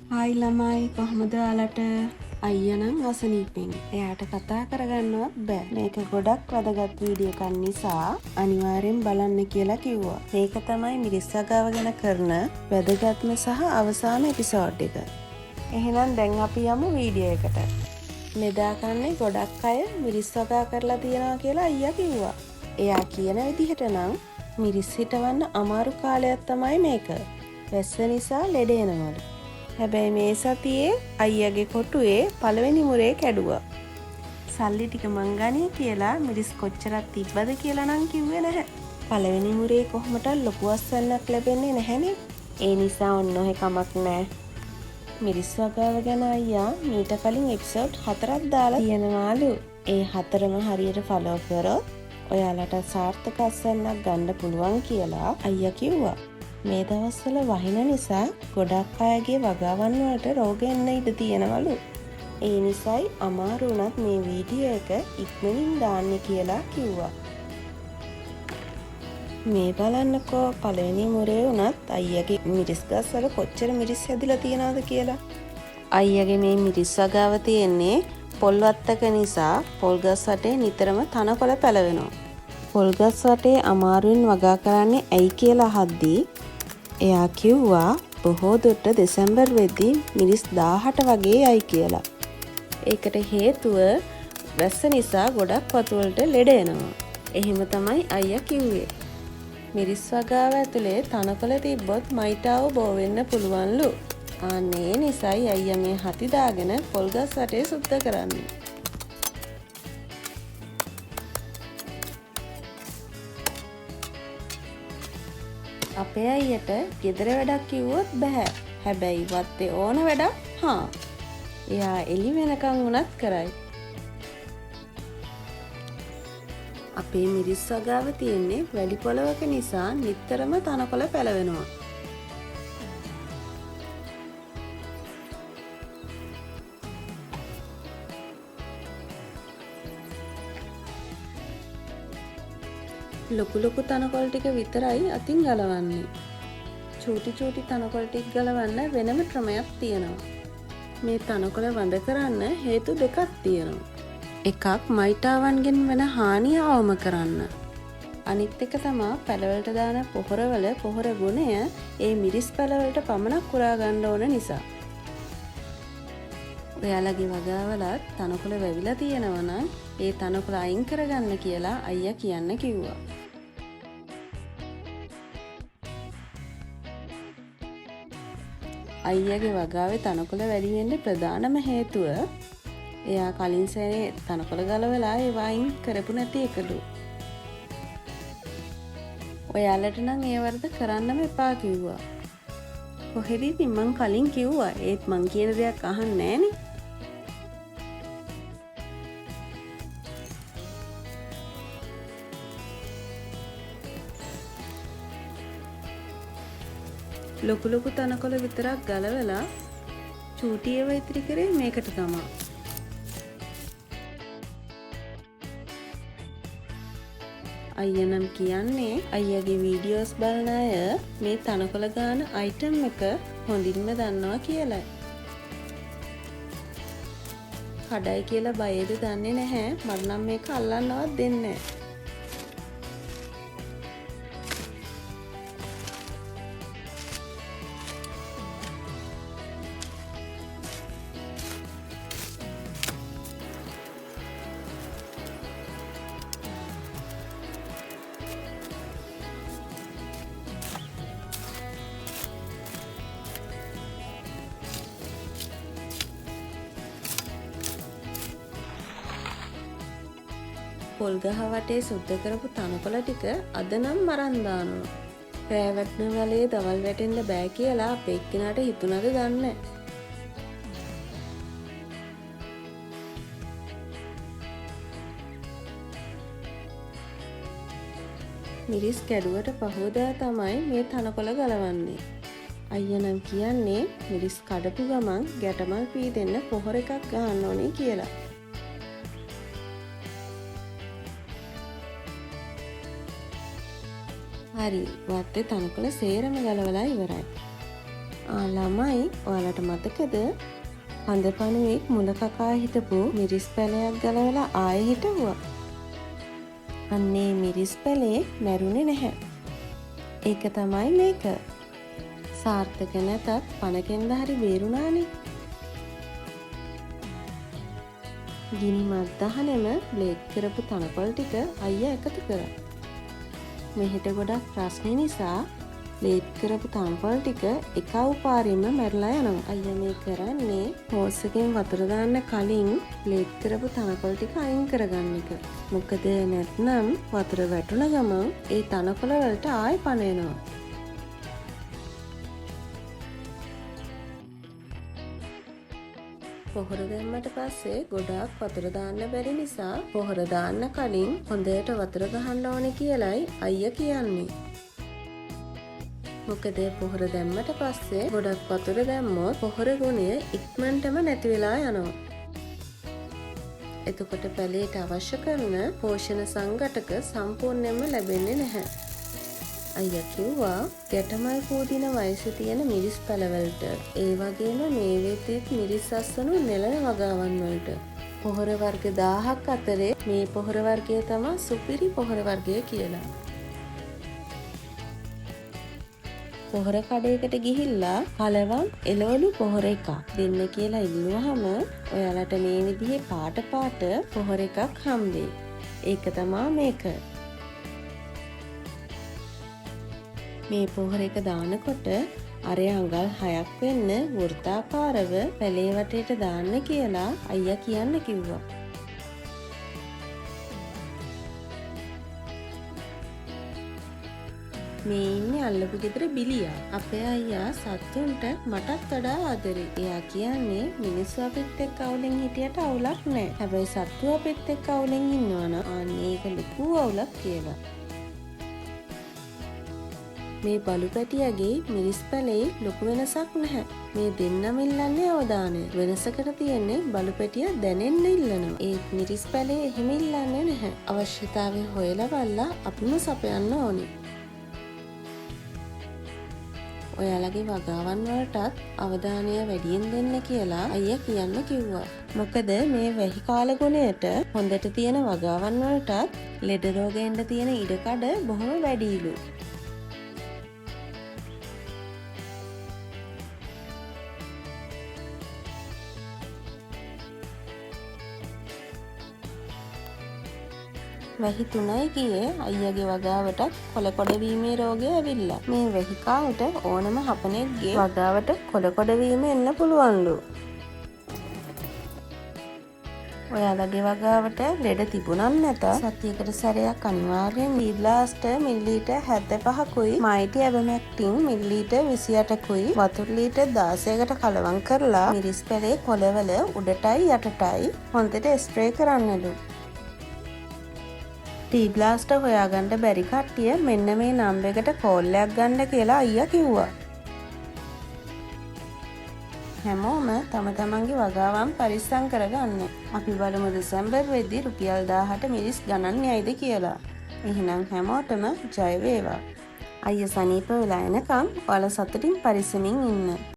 Hi ළමයි, කොහොමද ඔයාලට? අයියා නම් අසනීපෙන්. එයාට කතා කරගන්නවත් බෑ. මේක ගොඩක් වැදගත් වීඩියෝ එකක් නිසා අනිවාර්යෙන් බලන්න කියලා කිව්වා. මේක තමයි මිරිස් වගාව ගැන කරන වැදගත්ම සහ අවසාන එපිසෝඩ් එක. එහෙනම් දැන් අපි යමු වීඩියෝ එකට. මෙදා කන්නේ ගොඩක් අය මිරිස් වගා කරලා තියෙනවා කියලා අයියා කිව්වා. එයා කියන විදිහට නම් මිරිස් හිටවන්න අමාරු කාලයක් තමයි මේක. වැස්ස නිසා ලෙඩ එනවලු. හැබැයි මේ සතියේ අයියාගේ කොටුවේ පළවෙනි මුරේ කැඩුවා. සල්ලි ටික මං ගනී කියලා මිරිස් කොච්චරක් තිබ්බද කියලා නම් කිව්වේ නැහැ. පළවෙනි මුරේ කොහොමටත් ලොකු අස්වැන්නක් ලැබෙන්නේ නැහැනේ. ඒ නිසා ඔන්න ඔහෙ කමක් නෑ. මිරිස් වගාව ගැන අයියා මීට කලින් එපිසෝඩ් 4ක් දාලා තියෙනවාලු. ඒ 4ම හරියට ෆලෝ කරොත් ඔයාලට සාර්ථක අස්වැන්නක් ගන්න පුළුවන් කියලා අයියා කිව්වා. මේ දවස්වල වහින නිසා ගොඩක් අයගේ වගාවන් වලට රෝග එන්න ඉඩ තියෙනවලු. ඒ නිසයි අමාරු වුණත් මේ වීඩියෝ එක ඉක්මනින් දාන්න කියලා කිව්වා. මේ බලන්නකෝ පළවෙනි මුරේ වුණත් අයියාගේ මිරිස් ගස් වල කොච්චර මිරිස් හැදිලා තියෙනවද කියලා. අයියාගේ මේ මිරිස් වගාව තියෙන්නේ පොල් වත්තක නිසා පොල් ගස් වටේ නිතරම තනකොළ පැලවෙනවා. පොල් ගස් වටේ අමාරුවෙන් වගා කරන්නේ ඇයි කියලා අහද්දී එයා කිව්වා බොහෝ දුරට දෙසැම්බර් වෙද්දී මිරිස් 18 වගේ යයි කියලා. ඒකට හේතුව වැස්ස නිසා ගොඩක් වතු වලට ලෙඩ එනවා. එහෙම තමයි අයියා කිව්වේ. මිරිස් වගාව ඇතුලේ තනකොළ තිබ්බොත් මයිටාව බෝ වෙන්න පුළුවන්ලු. ආන්න ඒ නිසයි අයියා මේ හති දාගෙන පොල් ගස් වටේ සුද්ධ කරන්නේ. අපේ අයියට ගෙදර වැඩක් කිව්වොත් බැහැ. හැබැයි වත්තේ ඕන වැඩක් හා. එයා එළි වෙනකන් වුණත් කරයි. අපේ මිරිස් වගාව තියෙන්නේ වැලි පොළවක නිසා නිතරම තනකොළ පැලවෙනවා. ලොකු ලොකු තනකොළ ටික විතරයි අතින් ගලවන්නේ. චූටි චූටි තනකොළ ටික ගලවන්න වෙනම ක්‍රමයක් තියෙනවා. මේ තනකොළ වඳ කරන්න හේතු දෙකක් තියෙනවා. එකක් මයිටාවන්ගෙන් වෙන හානිය අවම කරන්න. අනිත් එක තමා පැලවලට දාන පොහොරවල පොහොර ගුණය ඒ මිරිස් පැලවලට පමණක් උරා ගන්න ඕන නිසා. ඔයාලගේ වගාවලත් තනකොළ වැවිලා තියෙනවා නම් ඒ තනකොළ අයින් කරගන්න කියලා අයියා කියන්න කිව්වා. අයියාගේ වගාවේ තනකොළ වැඩි වෙන්න ප්‍රධානම හේතුව එයා කලින් සැරේ තනකොළ ගලවලා ඒවා අයින් කරපු නැති එකලු. ඔයාලට නම් ඒ වරද කරන්නම එපා කිව්වා. කොහෙද ඉතින් මං කලින් කිව්වා, ඒත් මං කියන දෙයක් අහන්නේ නෑනේ. ලොකු ලොකු තනකොළ විතරක් ගලවලා චූටි ඒවා ඉතිරි කරේ මේකට තමා. අයියා නම් කියන්නේ අයියාගේ වීඩියෝස් බලන අය මේ තනකොළ ගාන අයිටම් එක හොඳින්ම දන්නවා කියලා. කඩයි කියලා බයේද දන්නේ නැහැ. මට නම් මේක අල්ලන්නවත් දෙන්නේ නැහැ. පොල් ගහ වටේ සුද්ධ කරපු තනකොළ ටික අද නම් මරන් දානවා. රෑ වැටෙන වලේ දවල් වැටෙන්න බෑ කියලා අපේ එක්කෙනාට හිතුණද දන්නේ නෑ. මිරිස් කැඩුවට පහුවදා තමයි මේ තනකොළ ගලවන්නේ. අයියා නම් කියන්නේ මිරිස් කඩපු ගමන් ගැටමල් පීදෙන්න පොහොර එකක් ගහන්න ඕනේ කියලා. හරි, වත්තේ තනකොළ සේරම ගලවලා ඉවරයි. ආ ළමයි, ඔයාලට මතකද හඳපණුවෙක් මුල කකා හිටපු මිරිස් පැලයක් ගලවලා ආයෙ හිටවුවා? අන්නේ මිරිස් පැලේ මැරුණේ නැහැ. ඒක තමයි මේක. සාර්ථක නැතත් පණකෙන්ද හරි බේරුණානේ. ගිනි මත්දහනෙම බ්ලේඩ් කරපු තනකොළ ටික අයියා එකතු කරා. මෙහෙට ගොඩක් රස්නේ නිසා බ්ලේඩ් කරපු තනකොළ ටික එකව් පාරින්ම මැරිලා යනවා. අයියා මේ කරන්නේ හෝස් එකෙන් වතුර දාන්න කලින් බ්ලේඩ් කරපු තනකොළ ටික අයින් කරගන්න එක. මොකද නැත්නම් වතුර වැටුණ ගමන් ඒ තනකොළ වලට ආයෙ පණ එනවා. පොහොර දැම්මට පස්සේ ගොඩාක් වතුර දාන්න බැරි නිසා පොහොර දාන්න කලින් හොඳට වතුර ගහන්න ඕනේ කියලයි අයියා කියන්නේ. මොකද පොහොර දැම්මට පස්සේ ගොඩක් වතුර දැම්මොත් පොහොර ගුණය ඉක්මනටම නැති වෙලා යනවා. එතකොට පැලේට අවශ්‍ය කරන පෝෂණ සංඝටක සම්පූර්ණයෙන්ම ලැබෙන්නේ නැහැ. අයියා කිව්වා ගැටමල් පූදින වයසේ තියෙන මිරිස් පැලවලට, ඒ වගේම මේ වෙද්දිත් මිරිස් අස්වනු නෙළන වගාවන් වලට පොහොර වර්ග 1000ක් අතරේ මේ පොහොර වර්ගය තමා සුපිරි පොහොර වර්ගය කියලා. පොහොර කඩේකට ගිහිල්ලා කලවම් එළවලු පොහොර එකක් දෙන්න කියලා ඉල්ලුවහම ඔයාලට මේ විදිහේ පාට පාට පොහොර එකක් හම්බෙයි. ඒක තමා මේක. මේ පොහොර එක දානකොට අර අඟල් 6ක් වෙන්න වෘත්තාකාරව පැලේ වටේට දාන්න කියලා අයියා කියන්න කිව්වා. මේ ඉන්නේ අල්ලපු ගෙදර බිලියා. අපේ අයියා සත්තුන්ට මටත් වඩා ආදරේ. එයා කියන්නේ මිනිස්සු අපිත් එක්ක අවුලෙන් හිටියට අවුලක් නෑ. හැබැයි සත්තු අපිත් එක්ක අවුලෙන් ඉන්නවා නම් අන්න ඒක ලොකු අවුලක් කියලා. මේ බලු පැටියගේ මිරිස් පැලේ ලොකු වෙනසක් නැහැ. මේ දෙන්නම ඉල්ලන්නේ අවධානය. වෙනසකට තියෙන්නේ බලු පැටියා දැනෙන්න ඉල්ලනවා. ඒත් මිරිස් පැලේ එහෙම ඉල්ලන්නේ නැහැ. අවශ්‍යතාවය හොයලා බලලා අපිම සපයන්න ඕනේ. ඔයාලගේ වගාවන් වලටත් අවධානය වැඩියෙන් දෙන්න කියලා අයියා කියන්න කිව්වා. මොකද මේ වැහි කාලගුණයට හොඳට තියෙන වගාවන් වලටත් ලෙඩ රෝග එන්න තියෙන ඉඩකඩ බොහොම වැඩිලු. වැහි 3යි ගියේ අයියාගේ වගාවටත් කොළ කොඩවීමේ රෝගය ඇවිල්ලා. මේ වැහි කාලෙට ඕනම හපනෙක්ගේ වගාවට කොළ කොඩවීම එන්න පුළුවන්ලු. ඔයාලගේ වගාවට ලෙඩ තිබුණත් නැතත් සතියකට සැරයක් අනිවාර්යෙන් වීඩ් බ්ලාස්ටර් මිලිලීටර් 75කුයි මයිටි ඇබමැක්ටින් මිලිලීටර් 28කුයි වතුර ලීටර් 16කට කලවම් කරලා මිරිස් පැලේ කොළවල උඩටයි යටටයි හොඳට ස්ප්‍රේ කරන්නලු. ටී බ්ලාස්ටර් හොයාගන්න බැරි කට්ටිය මෙන්න මේ නම්බර් එකට කෝල් එකක් ගන්න කියලා අයියා කිව්වා. හැමෝම තම තමන්ගේ වගාවන් පරිස්සම් කරගන්න. අපි බලමු දෙසැම්බර් වෙද්දි රුපියල් 1000ට මිරිස් ගණන් යයිද කියලා. එහෙනම් හැමෝටම ජය වේවා. අයියා සනීප වෙලා එනකම් ඔයාලා සතුටින් පරිස්සමින් ඉන්න.